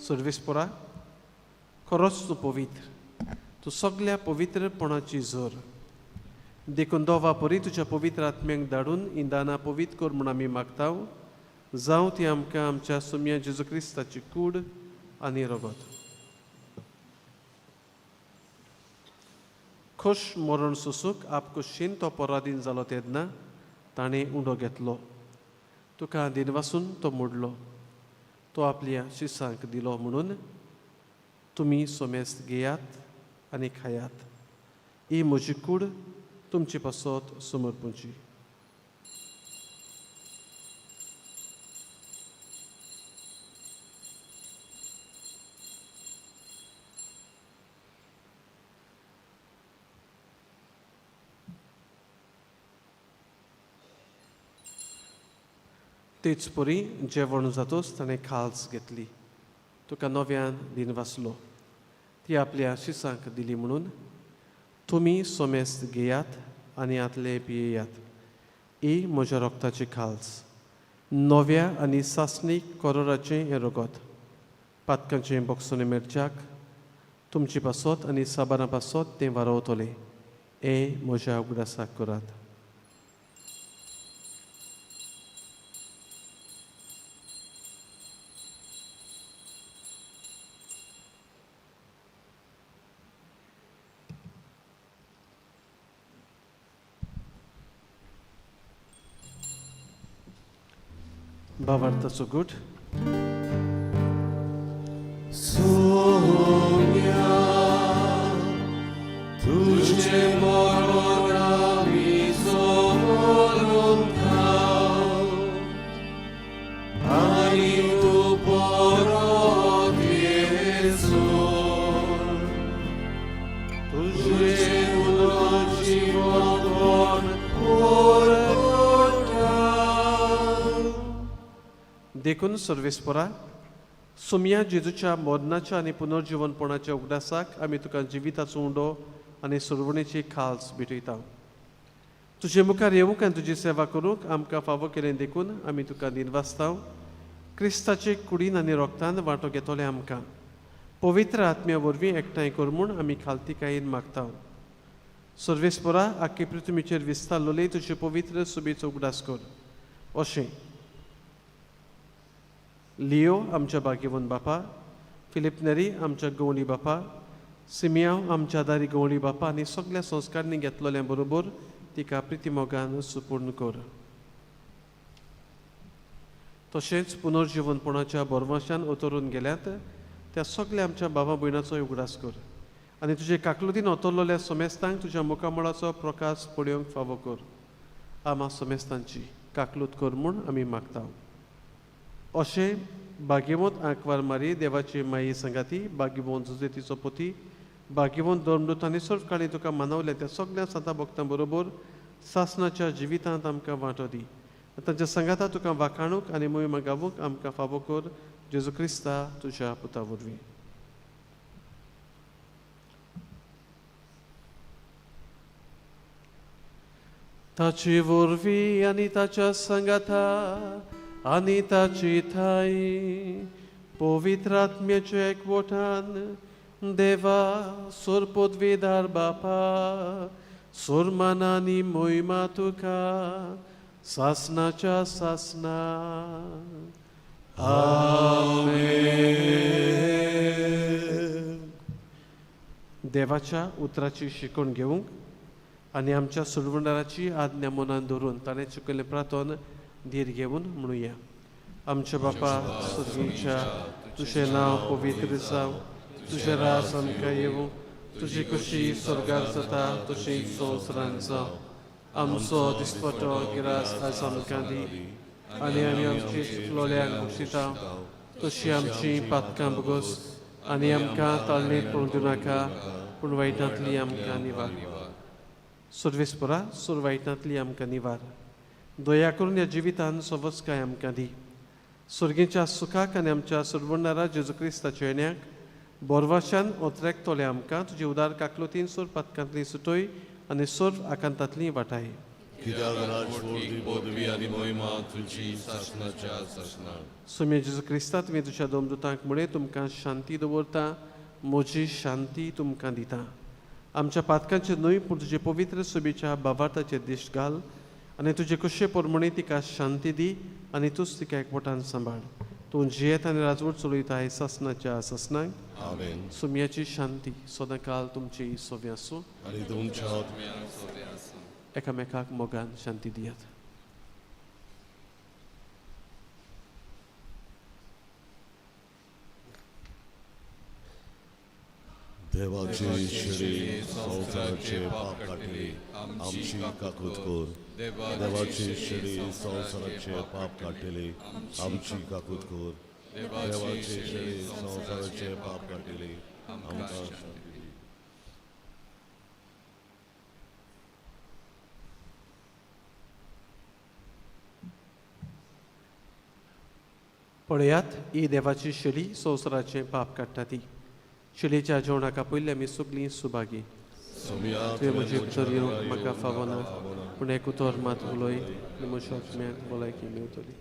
[SPEAKER 2] सर्वेस्पोरा, खरोच तूं पवित्र, तूं सगल्या पवित्रपणाची जोर. देखून दोवा परी तुज्या पवित्र आत्म्यांक धाडून इंदाना पवित्र कर म्हूण आमी मागता. जावं ती आमकां आमच्या सुम्या जेजू क्रिस्ताची कूड आनी रगत. खोश मरण सोसूंक आपकुशीन तो पराधीन जालो तेन्ना ताणें उंडो घेतलो, तुका दिनवासून तो मोडलो, तो आपल्या शिसांक दिलो म्हणून तुमी सोमेस्त घेयात आनी खायात. ही म्हजी कूड तुमचे पासत समर्पूची. तेच परी जेवण जातोच ताणें खाल्स घेतली, तुका नव्यान दिनवासलो, ती आपल्या शिसांक दिली म्हणून तुमी सोमेस्त घेयात आनी आतले पियेयात. ही म्हज्या रोगताची खाल्स, नव्या आनी सासणीक करोराचें हें रगत, पातकांचें बोगसोने मेळच्याक तुमचे पासत आनी साबारां पासत तें वारोवतलें. हें म्हज्या उगडासाक करात. भावार्थाचो गूट.
[SPEAKER 8] सोम्या तुझे मरण आमी समोरता आनी तूं परत येसर तुजें उलोवप जिवंतपण परगटा.
[SPEAKER 2] देखून सर्वेस्पोरा, सुमया जेजूच्या मरणाच्या आनी पुनर्जिवनपणाच्या उगडासाक आमी तुका जिविताचो उंडो आनी सुरवणेची खाल्स भेटयता. तुजे मुखार येवंक आनी तुजी सेवा करूंक आमकां फावो केलें देखून आमी तुका दिनवासता. क्रिस्ताचे कुडीन आनी रोगतान वांटो घेतले आमकां पवित्र आत्म्या वरवीं एकठांय कर म्हूण आमी खालतीकायेन मागता. सर्वेस्परा आख्खे पृथ्वीचेर विस्तारलोले तुजे पवित्र सुबेचो उगडास कर. अशें लियो आमच्या भाग्यवंत बापा, फिलीप नेरी आमच्या गवळी बापा, सिमियांव आमच्या दारी गवळी बापा आनी सगळ्या संस्कारांनी घेतलेल्या बरोबर तिका प्रितीमोगान सुपूर्ण कर. तशेंच पुनर्जिवनपणाच्या बोरवाशान उतरून गेल्यात त्या सगळ्या आमच्या बाबा भयणाचो उगडास कर आनी तुजे काकलुतीन ओतरलेल्या सोमेस्तांक तुज्या मुखामळाचो प्रकाश पळोवंक फावो कर. आमा सोमेस्तांची काकलूत कर म्हूण आमी मागता. अशें भाग्यवंत आंकवार मारी देवाची माई सांगाती, भाग्यवंत जुजेतीचो पोती, भाग्यवंत धर्मदूत आनी सर्वकाळी तुका मानवल्या त्या सगळ्या संता भक्तां बरोबर सासनाच्या जिवितांत आमकां वांटो दी. तांच्या सांगाता तुका वाखाणूक आनी मोहिमा गावूंक आमकां फावो कर जेजू क्रिस्ता तुज्या पुता वरवीं. ताची वरवीं आनी ताच्या सांगाता आनी ताची थाय पवित्र आत्म्याच्या एकवटान देवा सोरपदवीदार बापा सोरमानानी मोहिमा तुका सासनाच्या सासना. आमेन. देवाच्या उतराची शिकवण घेवंक आनी आमच्या सुरवंडाराची आज्ञा मनान धरून ताणें चुकयल्लें प्रार्थन धीर घेवन म्हणुया. आमच्या बापा सर्गीच्या, तुजें नांव पवित्र जावं, तुजें राज आमकां येवं, तुजी खुशी स्वर्गार जाता तशी संवसारांत जावं. आमचो दिसपटो गिरास आज आमकां दी आनी आमी आमची चुकलोल्यांक बक्षिता तशी आमची पातकां भोगोस आनी आमकां ताळणेंत पडूंक दिवनाका पूण वायटांतली आमकां निवार. सर्वेस्परा सोर वायटांतली आमकां निवार. दया करून ह्या जिवितान सवस्काय आमकां दी. सर्गीच्या सुखाक आनी आमच्या सर्वणारा जेजू क्रिस्ताच्या येण्याक बोरवाशान ओतरेकतोले आमकां तुजे उदार काकलुतीन सोर पातकांतली सुटोय आनी सोर आकांतांतली वाटाय. सोम्या जेजू क्रिस्ता तुवें तुज्या दोमदुतांक म्हळें तुमकां शांती दवरता, म्हजी शांती तुमकां दिता. आमच्या पातकांचे न्हय पूण तुजे पवित्र सुबेच्या बाबार्थाचेर दिश्ट घाल आनी तुजे कुशे पोरमणी तिका शांती दी आनी तूंच तिका एकवटान सांबाळ. तूं जियेत आनी राजवट चलयता सासनाच्या सासनाक.
[SPEAKER 1] आमेन.
[SPEAKER 2] सुम्याची शांती सदांकाल तुमची सोवी आसूं
[SPEAKER 1] आनी तुमच्या आत्म्याक
[SPEAKER 4] सोवी आसूं.
[SPEAKER 2] एकामेकाक मोगान शांती दियात.
[SPEAKER 1] देवाचे शिरी संवसाराचे पाप काडटली आमची काकूत कर. देवाचे शिरी संवसाराचे पाप काडटली आमची काकूत कर. देवाचे शिरी संवसाराचे पाप काडटली आमकां शांती दी.
[SPEAKER 2] पळयात ही देवाची शेली संवसाराचे पाप काडटा ती. शेलीच्या जेवणाक आपयल्ले आमी सगळीं सुभागी. तुवें म्हजे भितर येवंक म्हाका फावना पूण एक उतर मात उलय आनी म्हज्या आत्म्याक भलायकी मेवतली.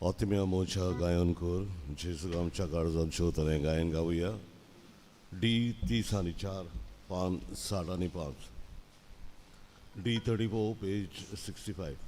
[SPEAKER 1] आत्म्या मोच्या गायन कर जेजू आमच्या काळजान शिवतलें गायन गावया. डी 34, पान 65, D 34, page 65.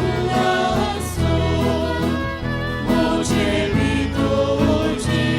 [SPEAKER 8] उल्लासो, मोजे भितर.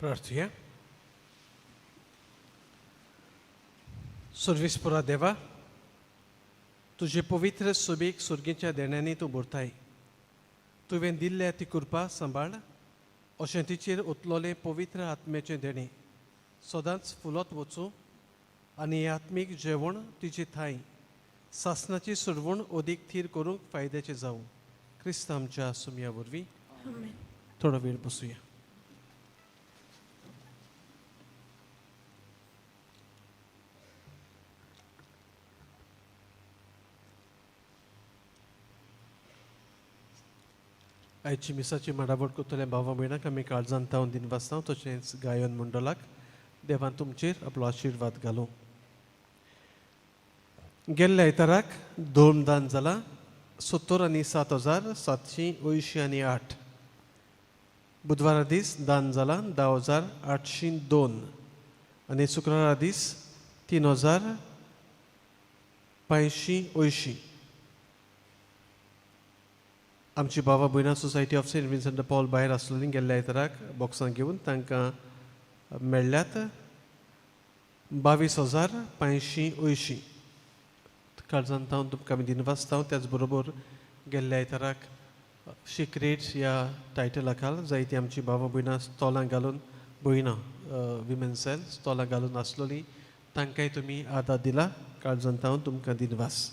[SPEAKER 2] प्रार्थुया. सर्वेस्पुरा देवा, तुजे पवित्र सोबीक सुर्गेच्या देण्यांनी तूं भरताय. तुवें दिल्ल्या ती कृपा सांबाळ अशें तिचेर उतलोलें पवित्र आत्म्याचें देणें सदांच फुलत वचूं आनी हें आत्मीक जेवण तिचे थांय सासनाची सुरवण अदीक थीर करूंक फायद्याचें जावं. क्रिस्त आमच्या सुमया वरवीं. थोडो वेळ बसुया. आयची मिसाची माडावड करतल्या भावा भयणाक आमी काळजान तावन दिनवासता, तशेंच गायन मंडळाक देवान तुमचेर आपलो आशिर्वाद घालूं. गेल्ल्या आयताराक धोमदान जाला 77,788. बुधवारा दीस दान जाला 10,802 आनी शुक्रारा दीस 3,580. आमची बाबा भयणां society of Saint Vincent de Paul भायर आसलेली गेल्ल्या आयताराक बॉक्सां घेवन तांकां मेळ्ळ्यात 22,580. काळजान तावन तुमकां आमी दिनवासता. त्याच बरोबर गेल्ल्या आयताराक सिक्रेट्स ह्या टायटला खाल जायती आमची बाबा भयणां स्टॉलां घालून, भयणां विमेन सेल स्टॉलां घालून आसलोली, तांकांय तुमी आदार दिला. काळजान तावन तुमकां दिनवास.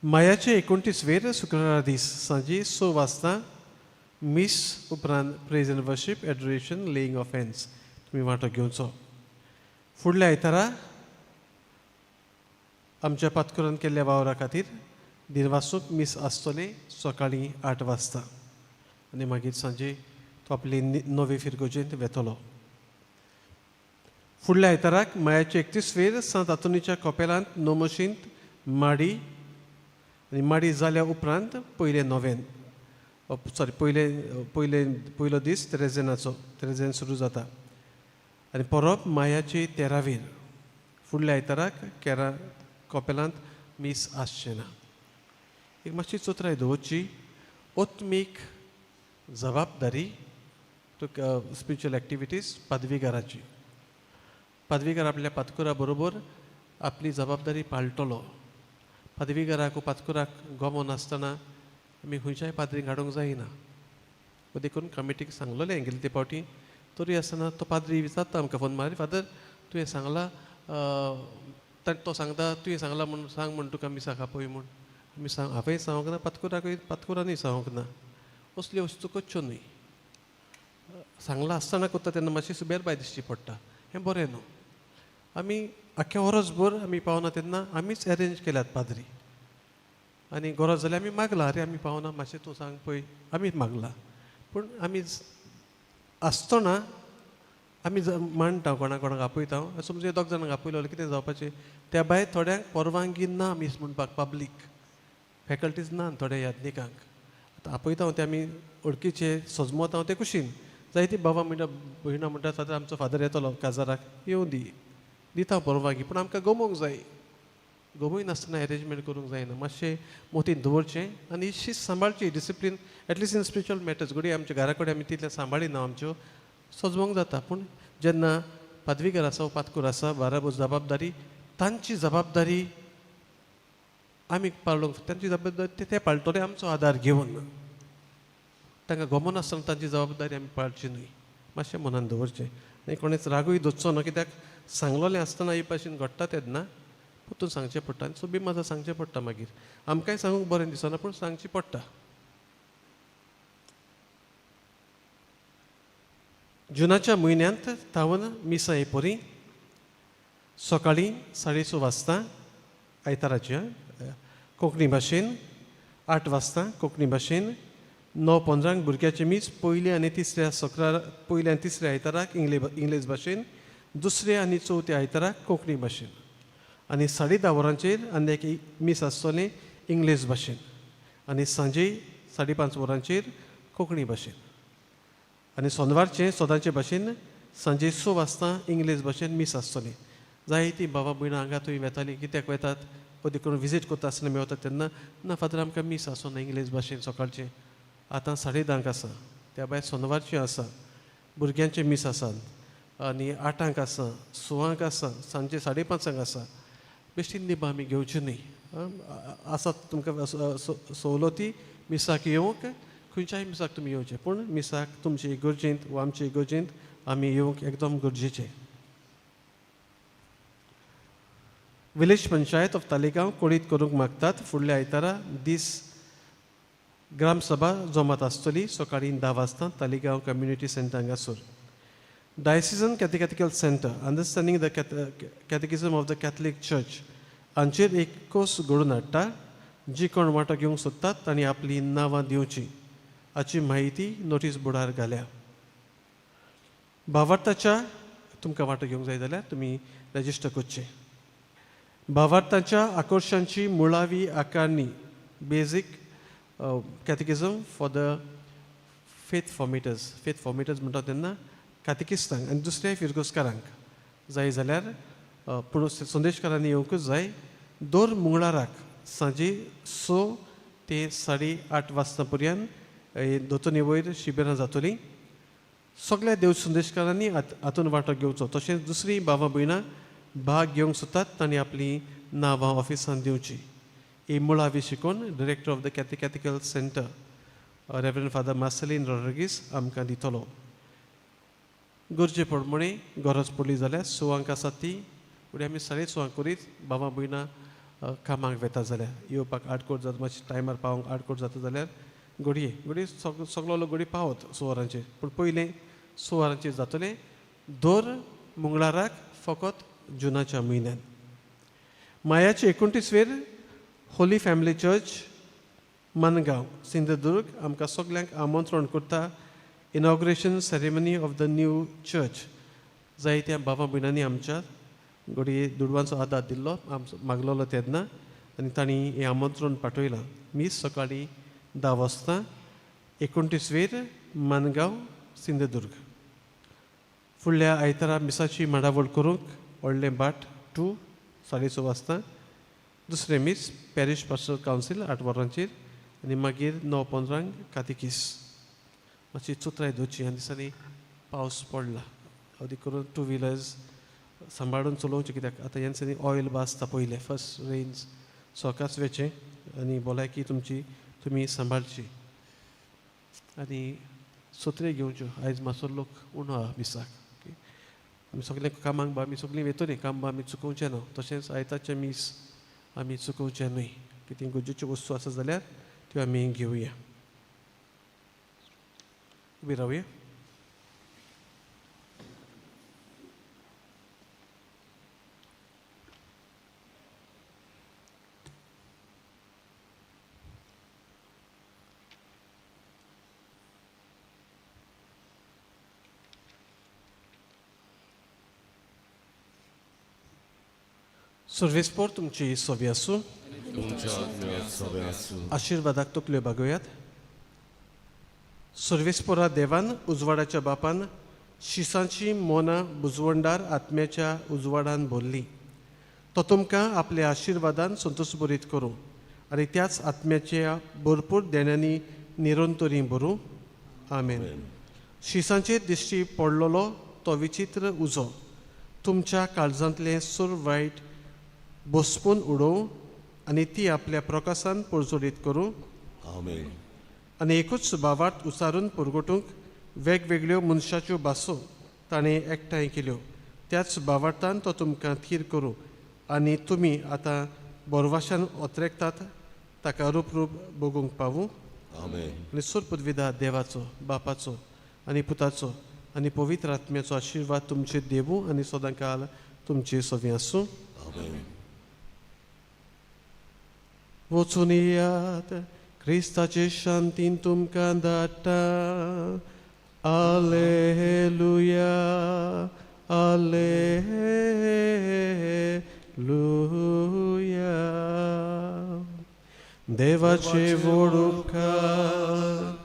[SPEAKER 2] मायाचे 29 वेर शुक्रारा दीस सांजे 6 वाजता मीस उपरांत praise and worship, adoration, laying of hands तुमी वांटो घेवचो. फुडल्या आयतारा आमच्या पातकुरान केल्ल्या वावरा खातीर दिनवासूक मीस आसतलें सकाळीं 8 वाजता आनी मागीर सांजे तो आपले नवे फिरगोजेंत वेतलो. फुडल्या आयताराक मायाचे 31 वेर सांत आंतोनीच्या कपेलांत नोमोशींत माडी आनी माडी जाल्या उपरांत पयलें नोवेन, सॉरी पयले पयले पयलो दीस त्रेजेनाचो, त्रेजेन सुरू जाता आनी परब मायाची 13 वेर. फुडल्या आयताराक केरा कपेलांत मीस आसचें ना. एक मातशी चतुराय दवरची. आत्मीक जबाबदारी तुका स्पिरिच्युअल एक्टिविटीज पादवीगाराची. पादवीगार आपल्या पातकुरा बरोबर आपली जबाबदारी पाळटलो. पादवीगाराक पातकुराक गोमो नासतना आमी खंयच्याय पाद्रीक हाडूंक जायना. देखून कमिटीक सांगलोलें गेले ते फावटी, तरी आसतना तो पाद्री विचारता आमकां फोन मारी, फादर तुवें सांगलां, तो सांगता तुवें सांगलां म्हूण सांग म्हूण तुका मिसाक आपय म्हूण. आमी सांग, हांवें सांगूंक ना, पातकुराकूय पातकुरानूय सांगूंक ना. असल्यो वस्तू करच्यो न्हय. सांगलां आसतना करता तेन्ना मातशी सुबेरबाय दिसची पडटा. हें बरें न्हू. आमी आख्ख्या वरसभर आमी पावना तेन्ना आमीच एरेंज केल्यात पाद्री आनी गरज जाल्यार आमी मागलां, अरे आमी पावना मातशें तूं सांग पळय, आमी मागलां. पूण आमी आसतना आमी मांडटा कोणा कोणाक आपयता. समज दोग जाणांक आपयलो जाल्यार कितें जावपाचें? त्या भायर थोड्यांक परवानगी ना मीस म्हणपाक, पब्लीक फॅकल्टीज ना थोड्या याज्ञिकांक. आतां आपयता ते आमी वळखीचे सजमत हांव ते कुशीन. जायती बाबा म्हणटा भयणां म्हणटा फादर आमचो फादर येतलो काजाराक, येवं दी, दिता परवानगी, पूण आमकां गमोवंक जाय. गमय नासतना एरेंजमेंट करूंक जायना. मातशें मोतीन दवरचें आनी शिस्त सांबाळची, discipline at least in spiritual matters. घडये आमच्या घरा कडेन आमी तितलें सांबाळिना आमच्यो, सजमोंक जाता. पूण जेन्ना पादवीगार आसा पातकूर आसा बाराबर जबाबदारी, तांची जबाबदारी आमी पाळूंक, तांची जबाबदारी ते पाळटले आमचो आदार घेवन. तांकां गमो नासतना तांची जबाबदारी आमी पाळची न्हय. मातशें मनान दवरचें आनी कोणेच रागूय दवरचो ना, कित्याक सांगलोलें आसतना हे भाशेन घडटा तेन्ना परतून सांगचें पडटा आनी सोबी माजा सांगचें पडटा. मागीर आमकांय सांगूंक बरें दिसना, पूण सांगची पडटा. जुनाच्या म्हयन्यांत तावन मिसां एपोरी सकाळीं 6:30 वाजता आयताराच्या कोंकणी भाशेन, 8 वाजता कोंकणी भाशेन, 9:15 भुरग्याचें मीस पयल्या आनी तिसऱ्या सकरा, पयल्या आनी तिसऱ्या आयताराक इंग्लेज भाशेन, दुसऱ्या आनी चवथ्या आयताराक कोंकणी भाशेन आनी 10:30 वरांचेर आनी एक मीस आसतलें इंग्लेज भाशेन आनी सांजे 5:30 वरांचेर कोंकणी भाशेन आनी सोनवारचें सदांचे भाशेन सांजे 6 वाजता इंग्लेज भाशेन मीस आसतलें. जायतीं बाबा भयणां हांगा थंय वेतालीं, कित्याक वेतात अदी करून विजीट करता आसतना मेवता तेन्ना ना फादर आमकां मीस आसना इंग्लेज भाशेन सकाळचें, आतां 10:30 आसा, त्या भायर सोनवारचें आसा. भुरग्यांचें मीस आसात आनी 8ांक आसा, 6ांक आसा, सांजे 5:30 आसा. बेश्टी निबां आमी घेवची न्हय. आसात तुमकां सवलती मिसाक येवंक, खंयच्याय मिसाक तुमी येवचें, पूण मिसाक तुमचे इगर्जेंत वा आमचे इगर्जेंत आमी येवंक एकदम गरजेचें. विलेज पंचायत ऑफ तालिगांव कळीत करूंक मागतात फुडल्या आयतारा दीस ग्रामसभा जमात आसतली सकाळीं 10 वाजता तालिगांव कम्युनिटी सेंटर हांगासर. Diocesan catechetical centre understanding the catechism of the Catholic church हांचेर एक कोर्स घडोवन हाडटा. जी कोण वांटो घेवंक सोदतात तांणी आपलीं नांवां दिवचीं हाची म्हायती नोटीस बोर्डार घाल्या. भावार्थाच्या तुमकां वांटो घेवंक जाय जाल्यार तुमी रजिस्टर करचें. भावार्थाच्या आकर्शांची मुळावी आकारणी basic catechism for the faith formators. Faith formators म्हणटा तेन्ना कातेकिस्तांक आनी दुसऱ्या फिरगोस्कारांक जाय जाल्यार, पूण संदेशकारांनी येवंकूच जाय. दर मंगळाराक सांजे 6 ते 8:30 वाजता पर्यंत दोतोनी वयर शिबिरां जातलीं. सगळ्या देव संदेशकारांनी हातून वांटो घेवचो. तशेंच दुसरीं भावां भयणां भाग घेवंक सोदतात तांणी आपलीं नांवां ऑफिसान दिवचीं. ही मुळावी शिकोवन director of the catechetical centre reverend father Marcelin Rodrigues आमकां दितलो. गरजे प्रमाणे गरज पडली जाल्यार 6ांक आसा ती फुडें आमी 6:30 करीत भावां भयणां कामाक वेता जाल्यार येवपाक आडकोट जाता, मातशें टायमार पावोंक आडकोट जाता जाल्यार घडये घडये सगलो लोक घडये पावत 6 वरांचेर, पूण पयलें 6 वरांचेर जातलें दर मंगळाराक फकत जुनाच्या म्हयन्यान. मायाचे 29वेर holy family church Mangaon Sindhudurg आमकां सगल्यांक आमंत्रण करता inauguration ceremony of the new church. जायत्या बाबा भयणांनी आमच्या घडये दुडवांचो आदार दिल्लो आमचो मागलोलो तेन्ना आनी तांणी हें आमंत्रण पाठयलां. मीस सकाळीं 10 वाजता 29वेर मानगांव सिंधुदुर्ग. फुडल्या आयतारा मिसाची मांडावळ करूंक व्हडलें भाट 2 6:30 वाजता, दुसरें मीस पॅरीश पास्टरल कावन्सील 8 वरांचेर आनी मागीर 9:15 कातिकीस. मातशी चुत्राय दवरची. ह्या दिसांनी पावस पडला, अदीक करून टू व्हिलर्स सांबाळून चलोवचें, कित्याक आतां ह्या दिसांनी ऑयल भाजता पयलें फर्स्ट रेन्स सकाळच वेचें आनी भलायकी तुमची तुमी सांबाळची आनी सत्रे घेवच्यो. आयज मातसो लोक उणो आहा मिसाक. आमी सगळे कामाक बा आमी सगळीं वेतलीं, काम बा आमी चुकोवचें ना. तशेंच आयताचें मीस आमी चुकोवचें न्हय. कितें गरजेच्यो वस्तू आसा जाल्यार त्यो आमी घेवया. उबी रावया. सर्वेस्पोर तुमची सोबी आसूं.
[SPEAKER 1] तुमच्या आत्म्यात सोबे आसूं.
[SPEAKER 2] आशिर्वादाक तकल्यो बागोयात. सर्वेस्पोरा देवान उजवाडाच्या बापान शिसांची मोनां बुजवंडार आत्म्याच्या उजवाडान भरली. तो तुमकां आपल्या आशिर्वादान संतोशभरीत करूं आनी त्याच आत्म्याच्या भरपूर देण्यांनी निरंतरी भरूं. आमेन. शिसांचेर दिश्टी पडलेलो तो विचित्र उजो तुमच्या काळजांतलें सूर वायट बसपून उडोवं आनी ती आपल्या प्रकाशान परजोडीत करूं.
[SPEAKER 1] आमेन.
[SPEAKER 2] आनी एकूच भावार्थ उचारून परगटूंक वेगवेगळ्यो मनशाच्यो भासो ताणें एकठांय केल्यो. त्याच भावार्थान तो तुमकां थीर करूं आनी तुमी आतां बोरवाशान ओतरेकतात ताका रूप रूप बगूंक पावूं.
[SPEAKER 1] आमेन.
[SPEAKER 2] आनी सोरपुदविदा देवाचो बापाचो आनी पुताचो आनी पवित्र आत्म्याचो आशिर्वाद तुमचे देवूं आनी सदांकाल तुमचे सवी आसूं.
[SPEAKER 1] आमेन.
[SPEAKER 2] वचून येयात, क्रिस्ताचे शांतीन तुमकां धाडटा. आलेलुया, आलेलुया. देवाचे व्हड उपकार.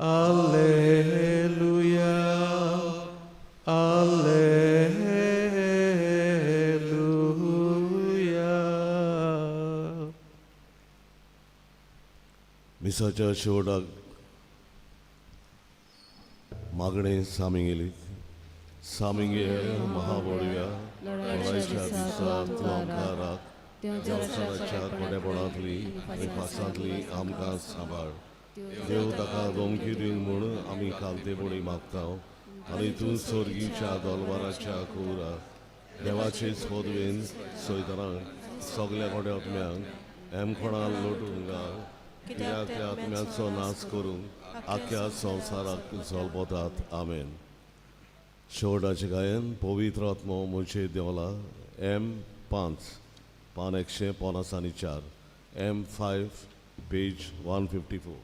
[SPEAKER 2] आलेलुया, आलेलुया.
[SPEAKER 1] मिसाच्या शेवटाक मागणें सामिंगेली सामिंगे महाबोडव्या लढायच्या दिसा तूं आमकां राख देवचाराच्या कोडेपणांतली आनी फासांतली आमकां सांबाळ. देव ताका धमकी दिवन म्हूण आमी कालतेपणी मागता आनी तूं सोर्गीच्या दोलवाराच्या कुरा देवाचे पदवेन सैतरांक सगल्या कोडे आत्म्यांक एमखोणा लोटून घाल, कित्याक त्या आत्म्याचो नाश करूंक आख्ख्या संवसाराक जल्पतात. आमेन. शेवटाचें गायन पवित्र आत्मो म्हजे देवला, एम 5, पान 154, M 5, page 154.